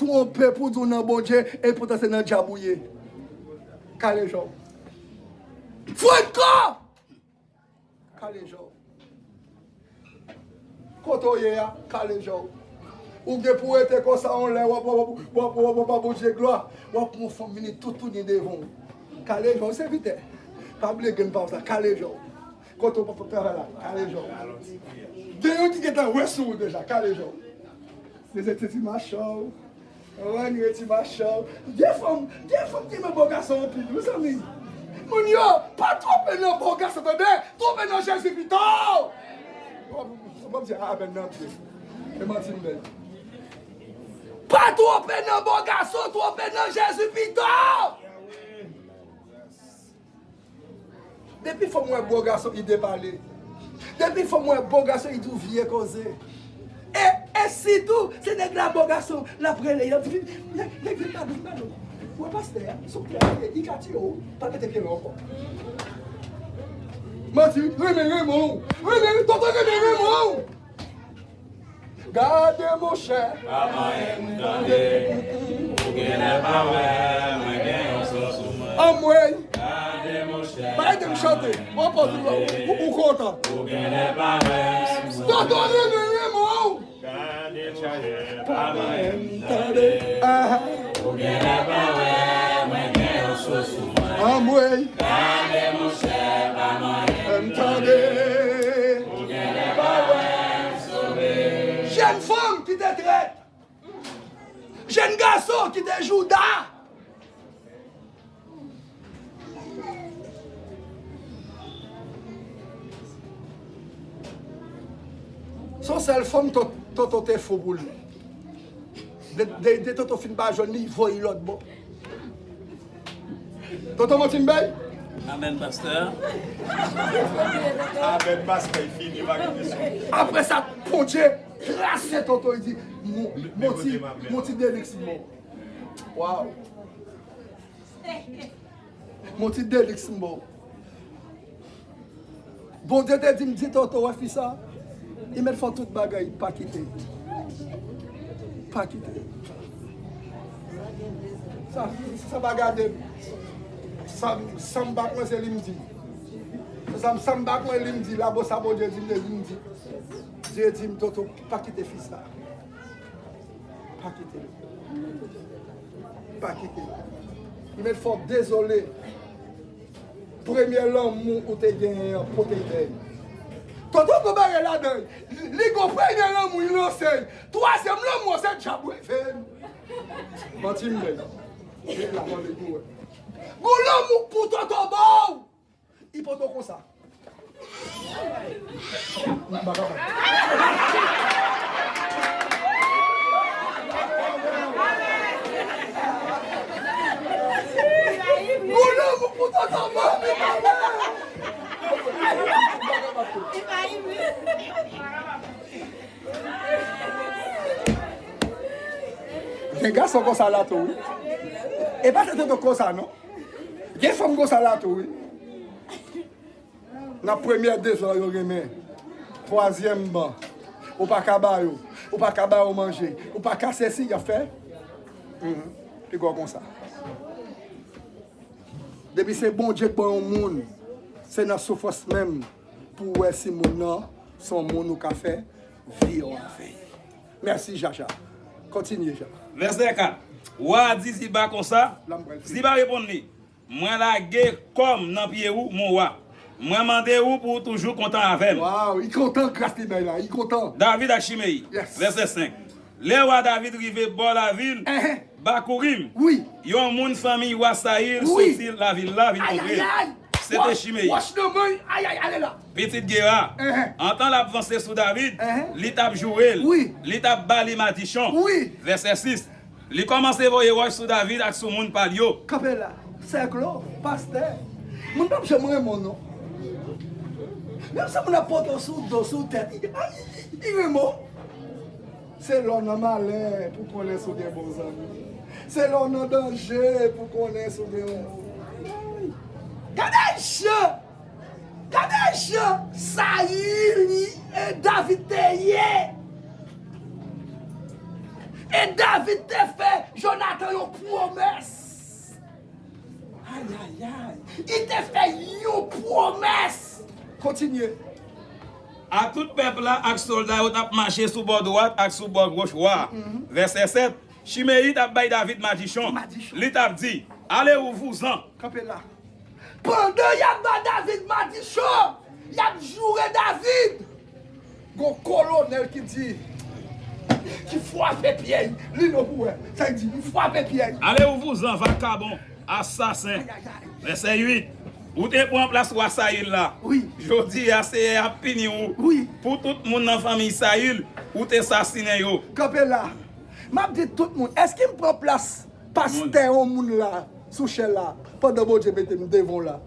twonpe pou di w nan Bondye, e poutan se nan dyab ou ye. Kale jò. Franco! Kale jò. Kote w ye a, kale jò. Ou gen pou rete konsa yon lè, w ap, w ap, w ap, w ap, w ap ba Bondye glwa. W ap pran yon fanm vini toutouni devan w. Kale jò, sèvitè. Pa bliye grenn pa w sa, kale jò. Kote w p ap travay la, kale jò. Gen youn ki gentan wè sou ou deja, kale jò. Dezyèm se ti macha w. Ann rete mache. Gen fanm, gen fanm ki renmen bò gason anpil, mezanmi. Moun yo, pa twonpe nan bò gason, tande? Twonpe nan Jezi pito! Bon, bon, bon, di amèn nan pye. E manti m bay. Pa twonpe nan bò gason, twonpe nan Jezi pito! Depi fanm wè bò gason, li depale. Depi fanm wè bò gason, li di w vye koze. E, e sitou, se nèg la bò gason, l ap rele, l ap di, nèg, nèg vin ba nou, ba nou. Wè pastè a, se yon trè, li ka tiye w, pa mete pye nan ankò. Manti, renmen, renmen w. Renmen, tonton renmen, renmen w. Gade monchè. Pa manyen m tande. Ou genlè pa wè, mwen gen yon so sou mwen. Anmwey. Gade monchè. Pa ede m chante. Mwen poze ou, ou, ou kontan. Ou genlè pa wè, mwen. Tonton renmen renmen w. Gade monchè. Pa manyen m tande. Aha. Ou genlè pa wè, mwen gen yon so sou mwen. Anmwey. Gade monchè, pa manyen m tande. Ou genlè pa wè m sove. Jèn fanm ki te trèt. Jèn gason ki te jouda. Se yon sèl fanm Ton- Tonton te fou pou li. De, de, de Tonton fin pa jwenn li, voye lòt bò. Tonton Montin Bèy? Amèn, pastè. Amèn, pastè, fini, pa gen kesyon. Apre sa, Bondye trase Tonton, li di, Mon- Montin, Montin Delix mò. Waw. Montin Delix mò. Bondye te di m, di Tonton, wè fi sa, li mèt fè tout bagay, pa kite. Pa kite. Sa, sa pa gade m. Sa, sa m pa kwè se li m di. Sa, sa m pa kwè li m di, la bon sa Bondye di m, li m di. Bondye di m, Tonton, pa kite fi sa. Pa kite l. Pa kite l. Li mèt fè w dezole. Premye lanmou ou te genyen an, pote l dèyè. Tonton gon bagay ladan l. Li gon premye lanmou, li lanse l. Twazyèm lanmou an, se dyab ou leve l. Manti m bay. Gon lanmou pou Tonton ba w. Li poto konsa. M pa kapab. Gon lanmou pou Tonton Manmi, papa. Gen gason konsa la tou, wi. E pa se Tonton konsa, non. Gen fanm konsa la tou, wi. Nan premyè dezòd yo renmen. Twazyèm ban. Ou pa ka ba yo. Ou pa ka ba yo manje. Ou pa ka sesi, y ap fè. Mhm. Pi gwo konsa. Depi se Bondye k ban yon moun, se nan soufrans menm pou w wè si moun nan se yon moun ou ka fè vi w avè l. Mèsi, Jaja. Kontinye, Jaja. Vèsè kat. Wa a di Ziba konsa, Ziba reponn li, Mwen lage kò m nan pye ou, mon wa. Mwen mande ou pou ou toujou kontan avè m. Waw, li kontan gras li bay la, li kontan. David ak Chimeyi, vèsè senk. Lè wa David rive bò lavil Bakourim, yon moun fanmiy wa Sayil soti lavil la vin kontre l. Se te Chimeyi, pitit Gera. Antan l ap vanse sou David, li t ap joure l, li t ap ba li madichon. Vèsè sis. Li kòmanse voye wòch sou David ak sou moun pa l yo. Kanpe la, sè Klo, pastè, moun p ap janm renmen w non. Menm si moun ap pote w sou do, sou tèt, li, li, li renmen w. Se lè w nan malè pou konnen si w gen bon zanmi. Se lè w nan danje pou konnen si w gen yon bon. Gade jan! Gade jan Sayil e David te ye! E David te fè Jonatan yon pwomès. Ayayay! Li te fè yon pwomès! Kontinye. A tout pèp la ak sòlda yo t ap mache sou bò dwat ak sou bò goch wa a. Vèsè sèt. Chimeyi t ap bay David madichon. Li t ap di, ale ou vouzan. Kanpe la. Pandan y ap ba David madichon, y ap joure David. Gon kolonèl ki di, ki frape pye l. Li non pou wè. Sa l di, li frape pye l. Ale ou vouzan, vakabon, asasen. Vèsè uit. Ou te pran plas wa Sayil la. Jodi a, Seyè a ap pini w pou tout moun nan fanmiy Sayil ou te sasinen yo. Kanpe la. M ap di tout moun, èske m pran plas pastè yon moun la sou chè la pandan Bondye mete m devan w la?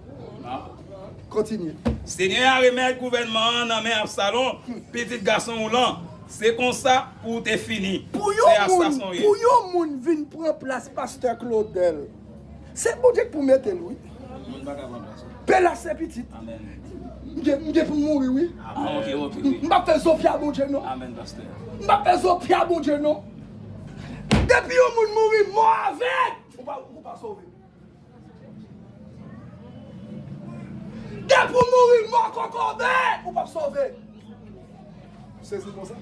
Kontinye. Senyè a remèt gouvènman an nan men Absalon, pitit gason w lan. Se konsa pou w te fini. Pou yon moun, pou yon moun vin pran plas pastè Claudel, se Bondye k pou mete l, wi. Moun pa ka pran plas ou. Pè la se pitit. Amèn. M gen, m gen pou m mouri, wi. Ah, ok, ok, wi. M p ap fè zo pye a Bondye, non. Amèn, pastè. M p ap fè zo pye a Bondye, non. Depi yon moun mouri, mò avè l. Ou pa, ou pa sove. Depi w mouri, mò kokobe, ou p ap sove. Sezi konsa.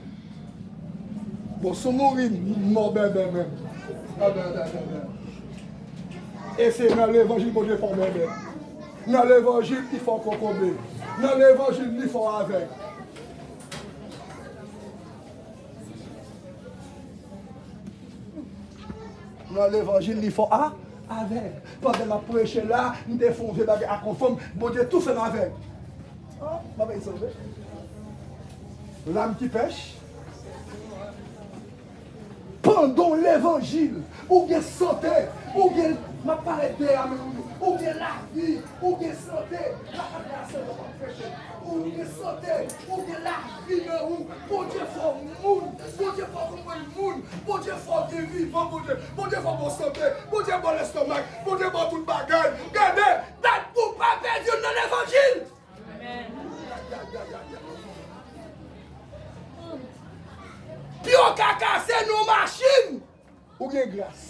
Bon, si w mouri mò bèbè menm. E se nan levanjil Bondye fè w bèbè. Nan levanjil li fè w kokobe. Nan levanjil li fè w avèg. Nan levanjil li fè w a, avèg. Pandan m ap preche la, m te fè yon vye bagay ak yon fanm, Bondye tou fè m avèg. Ah, m ap sove. Lam ki pèch. Pandan w levanjil, ou gen sante, ou gen, m ap pale de a menm, ou gen lavi, ou gen sante, lakay la se lè w ap preche, ou gen sante, ou gen lavi nan ou, Bondye fè w moun, Bondye fè w konprann moun, Bondye fè w gen vivan, Bondye, Bondye fè w bon sante, Bondye ba w lestomak, Bondye ba w tout bagay, gade, dat pou w pa pèdi youn nan levanjil. Pye w ka kase nan machin, ou gen gras.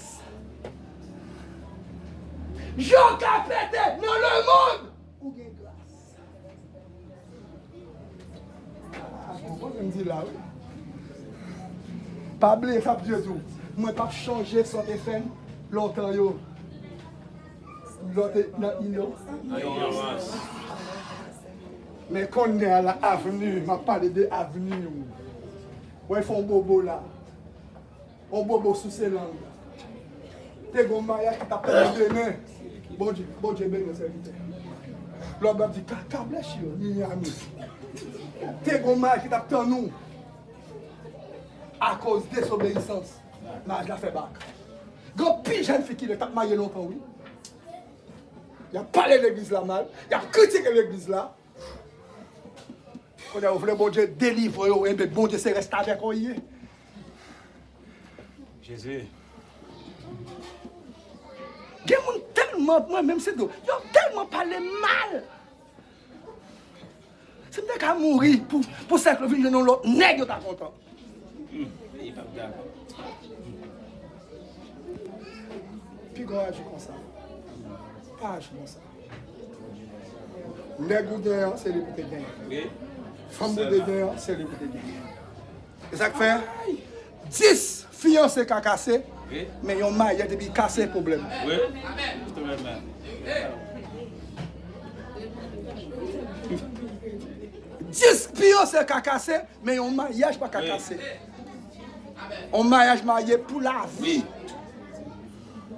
Je w ka pete nan lemonn, ou gen gras. Ah, konprann sa m di la, wi. Pa bliye sa Bondye di w. Mwen p ap chanje sa w te fè m lontan yo. Lè w te nan ino. Nan inorans. Men kounye a la, avni, m ap pale de avni w. Wè, fè yon bobo la. Yon bobo souse lang. Te gen yon maryaj ki t ap tann ou demen. Bondye, Bondye beni w, sèvitè. Lòt bò ap di, "Ka, ka bless you, Miami." Te gen yon maryaj ki t ap tann ou. Akoz desobeyisans, maryaj la fè bak. Gen anpil jèn fi ki lè t ap marye lontan, wi. Y ap pale legliz la mal, y ap kritike legliz la. Kounye a, ou vle Bondye delivre yo, enben Bondye se restavèk ou ye. Jezi. Gen moun tèlman, mwen menm se tou, yo tèlman pale m mal. Si m te ka mouri pou, pou sèk yo vin jwenn yon lòt nèg, yo ta kontan. Hmm, li p ap dakò. Piga w aji konsa. Pa aji konsa. Nèg ou genyen an, se li pou te genyen. Wi. Fanm ou te genyen an, se li pou te genyen. E sa k fè dis fiyanse ka kase, wi, men yon maryaj depi kase pwoblèm. Wi. Dis fiyanse ka kase, men yon maryaj pa ka kase. Yon maryaj marye pou lavi.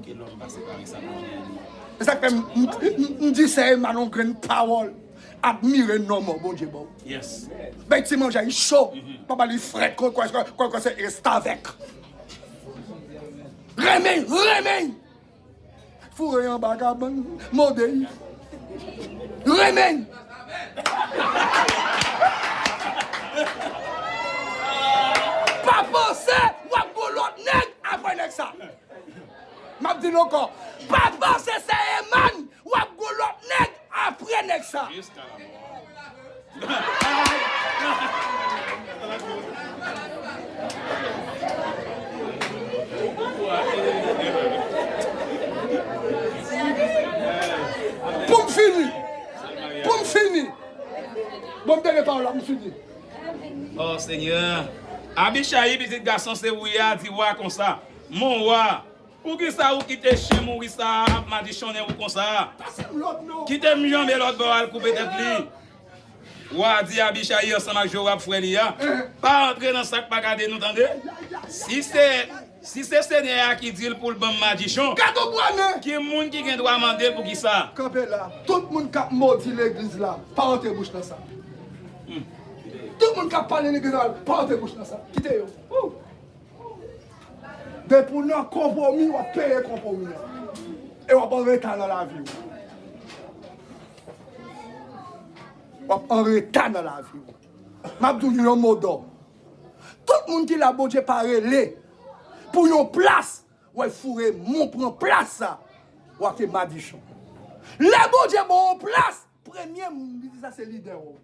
Ke lòm pa separe sa pa gen anyen. E sa k fè m, m, m, m di sè Emma yon grenn pawòl. Admire nonm ou Bondye ba w. Yes. Bay ti manje a, li cho. Mhm. Pa ba li frèt, kwè, kwè, kwè, kwè se restavèk. Renmen, renmen. Foure anba kabann, mòde. Renmen. Pa panse w ap gon lòt nèg apre nèg sa. M ap di l ankò. Pa panse se Eman w ap gon lòt nèg apre nèg sa. Jiska lamò. Pou m fini, pou m fini. Bon, m tande pawòl la, m fini. O Senyè, Abichayi, pitit gason Serouya, di wa konsa, Mon wa, poukisa ou kite chen mouri sa a ap madichonnen ou konsa a? Pase m lòt non. Kite m janbe lòt bò al koupe tèt li. Wa a di Abichayi ansanm ak Jowab, frè li a, pa antre nan sa k pa gade nou, tande. Si se, si se Senyè a ki di l pou l ban m madichon, ki moun ki gen dwa mande l poukisa? Kanpe la. Tout moun k ap modi legliz la, pa antre bouch nan sa. Tout moun k ap pale legliz la, pa antre bouch nan sa. Kite yo. Depi w nan konpwomi, w ap peye konpwomi an. E w ap an reta nan lavi w. W ap an reta nan lavi w. M ap di w yon mo dò. Tout moun ki la Bondye pa rele pou yon plas, w al foure mon pran plas sa, w ap te madichon. Lè Bondye ba w yon plas, premye moun li di sa se lidè w.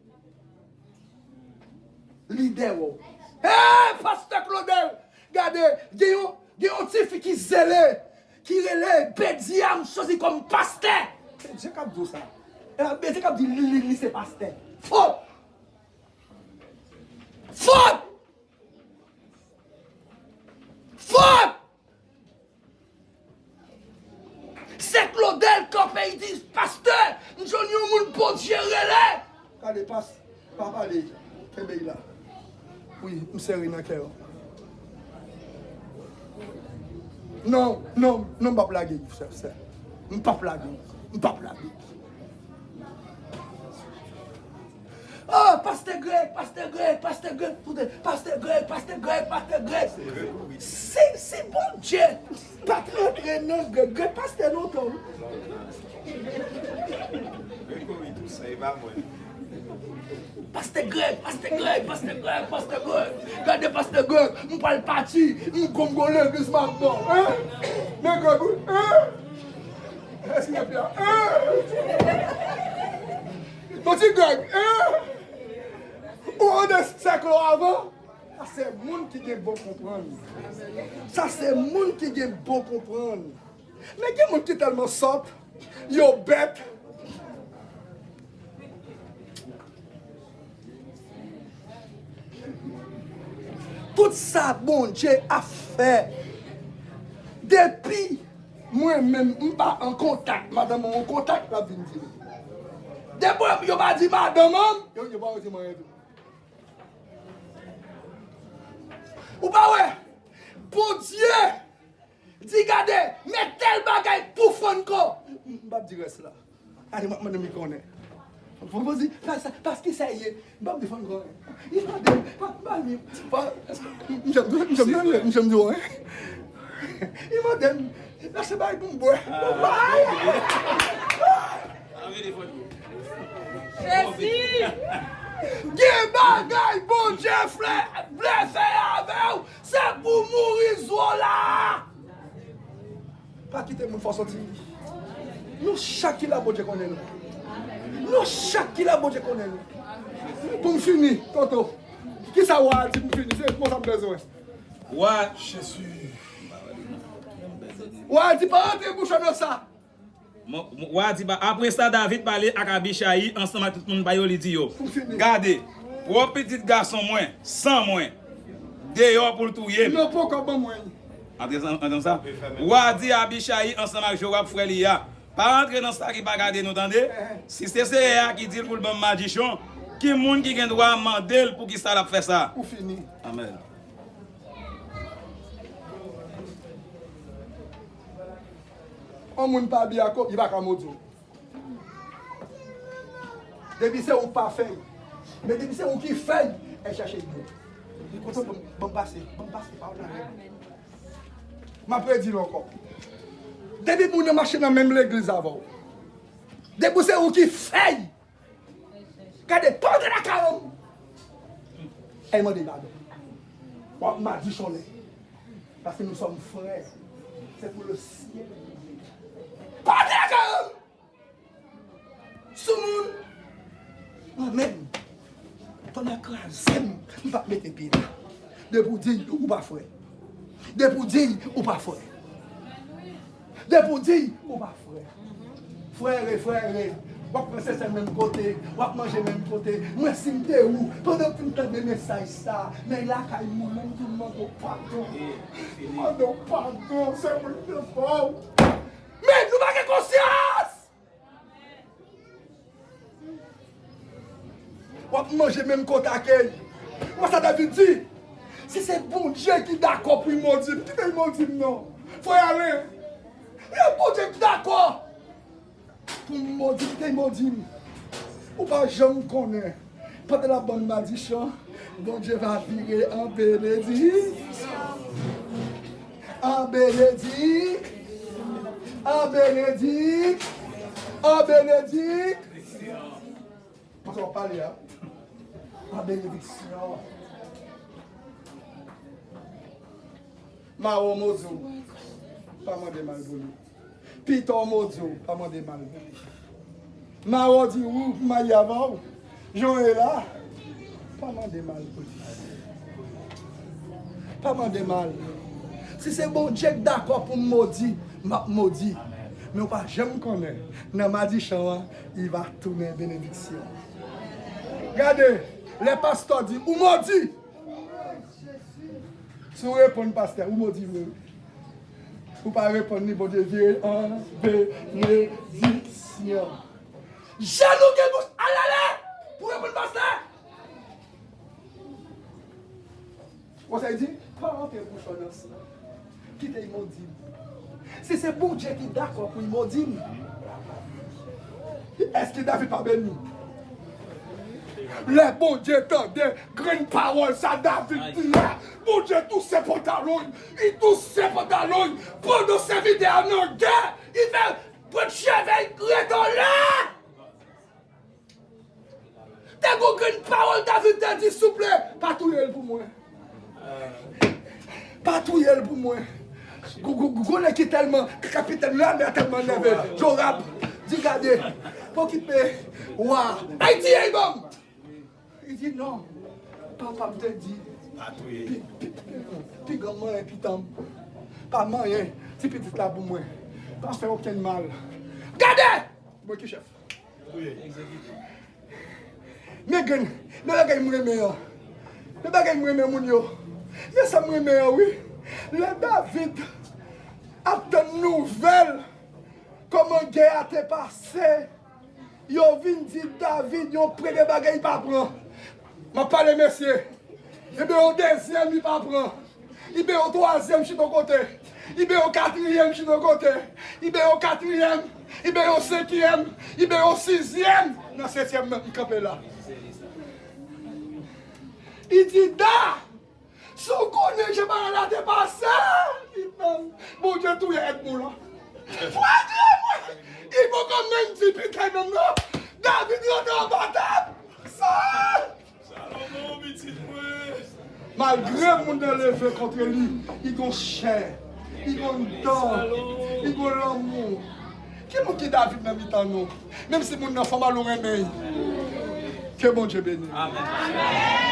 Lidè w. Hey, pastè Claudel, gade, gen yon, gen yon ti fi ki zele, ki rele Bedia, m chwazi kòm pastè. Se Dye k ap di w sa. E la, Bedia k ap di li, li, li se pastè. Fo! Fo! Fo! Se Claudel kanpe, li di, "Pastè, m jwenn yon moun Bondye rele." Gade, pas, pa pale, kenbe la. Wi, m sere nan kè w. Non, non, non, m p ap lage w, sè, sè. M p ap lage w, m p ap lage w. Oh, pastè Greg, pastè Greg, pastè Greg, koute, pastè Greg, pastè Greg, pastè Greg. Si, si Bondye pa t rantre nan Greg, Greg pastè lontan, wi. Pastè Greg, pastè Greg, pastè Greg, pastè Greg. Gade pastè Greg, m pral pati, m gon m gon legliz m ap bon. Hein? Men Greg, wi, hein? Eskize, Pierre. Hein? Mon ti Greg, hein? Ou ande sèk ou avan? Sa se moun ki gen bon konprann. Sa se moun ki gen bon konprann. Men gen moun ki tèlman sòt, yo bèt. Tout sa Bondye ap fè, depi mwen menm m pa an kontak, madanm mwen an kontak, l ap vin di m. Depi yo pa di madanm an, yo, yo pa di mwen anyen tou. Ou pa wè? Bondye di gade, men tèl bagay pou Franco. M p ap di rès la. Gade, m ap mande m li konnen. Franco di, pa sa, paske sa ye. M p ap di Franco anyen. Li mande m, pa, pa li, pa, m janm, m janm, m janm di w anyen. Li mande m, lè se bay pou m bwè. Mwen bay. Jezi! Gen bagay Bondye vle, vle fè avè w, se pou mouri zo la. Pa kite moun fè w sòti. Nou chak ki la Bondye konnen nou. Nou chak ki la Bondye konnen nou. Pou m fini, Toto. Kisa wa a di pou m fini? Se konsa m bezwen. Wa, Jezi. Wa a di pa rantre bouch nan sa. Mo- mo- Wa a di ba, apre sa, David pale ak Abichayi ansanm ak tout moun pa yo, li di yo, gade, pwòp pitit gason mwen, san mwen, deyò pou l touye m. Non, poko ban mwen. Antre san- antre sa. Wa a di Abichayi ansanm ak Jowab, frè li a, pa antre nan sa ki pa gade nou, tande. Si se Seyè a ki di l pou l ban m madichon, ki moun ki gen dwa mande l poukisa l ap fè sa? Ou fini. Amèn. Yon moun pa byen ak ou, li pa ka modi w. Depi se ou k pa fè l. Men depi se ou ki fè l, al chèche l byen. Li kontan, ban m, ban m pase, ban m pase, pa w nan rèv. M ap redi l ankò. Depi moun nan mache nan menm legliz avè w, depi se ou ki fè l, gade, pa antre nan kay m. Al mande padon. W ap madichonnen. Parce que nous sommes frères. C'est pour le ciel. Pa antre nan kay m. Soumoun. Mwen menm, tonnè kraze m, m p ap mete pye la. Depi w di ou pa frè. Depi w di ou pa frè. Depi w di ou pa frè. Frere, frere, w ap pran sèsèl menm kote, w ap manje menm kote. Mwen, si m te ou, pandan m fin tande mesaj sa, men lakay mwen, mwen m di w mande w padon. Mande w padon, se mwen ki te fè w. Men nou pa gen konsyans! W ap manje menm kote ak li. Wè sa David di? Si se Bondye ki dakò pou l modi m, kite l modi m non. Frè Alen, lè Bondye dakò pou l modi m, kite l modi m. Ou pa janm konnen. Pandan l ap ban m madichon, Bondye va vire an benediksyon. An benedik-, an benedik-, an benediksyon. Pase w ap pale a. An benediksyon. Mawo Mozo, pa mande mal pou li. Pita w modi w, pa mande mal pou li. Mawo di ou pou marye avè w, jan w ye la, pa mande mal pou li. Pa mande mal. Si se Bondye k dakò pou m modi, m ap modi. Men w pa janm konnen, nan madichon an, li va tounen benediksyon. Gade, lè pastè di, ou modi! Si w reponn pastè, ou modi vre wi. Ou pa reponn li, Bondye vire an benediksyon. Jan nou gen bouch alale pou reponn pastè. Konsèy di, pa rantre bouch nan sa. Kite l modi m. Si se Bondye ki dakò pou l modi m, èske David pa beni? Lè Bondye tande grenn pawòl sa David di a, Bondye touse pantalon l, li touse pantalon l, pandan sèvitè a nan gè, li fè pwent cheve l ret anlè. Te gon grenn pawòl David te di, souple, pa touye l pou mwen. Pa touye l pou mwen. Gwo nèg ki tèlman, kapitèn lame a tèlman nève. Jorab di, gade, pa okipe wa. Ayiti, ey, banm. Li di, non, papa m te di, pi, pi, pi, pi grann manyen pitan m. Pa manyen ti pitit la pou mwen. Pa fè okenn mal. Gade! Mwen ki chèf. Men gen, men bagay m renmen an. Men bagay m renmen moun yo. Men sa m renmen an, wi. Lè David ap tann nouvèl kòman gè a te pase, yo vin di David yon premye bagay li pa pran. M ap pale mesye. Ebyen yon dezyèm li pa pran. Li ben yon twazyèm chita yon kote. Li ben yon katriyèm chita yon kote. Li ben yon katriyèm. Li ben yon senkyèm. Li ben yon sizyèm. Nan setyèm nan, li kanpe la. Li di, Da, si w konnen jan bagay la te pase, li menm, Bondye touye ènmi w lan. Frè, di mwen, li poko menm di pita menm non. David rantre anba tab. Sa! Salomon, pitit mwen! Malgre moun nan leve kont li, li gon chè, li gon dan, li gon lanmou. Ki moun ki David nan mitan nou? Menm si moun nan fè mal ou renmen l. Ke Bondye beni. Amèn.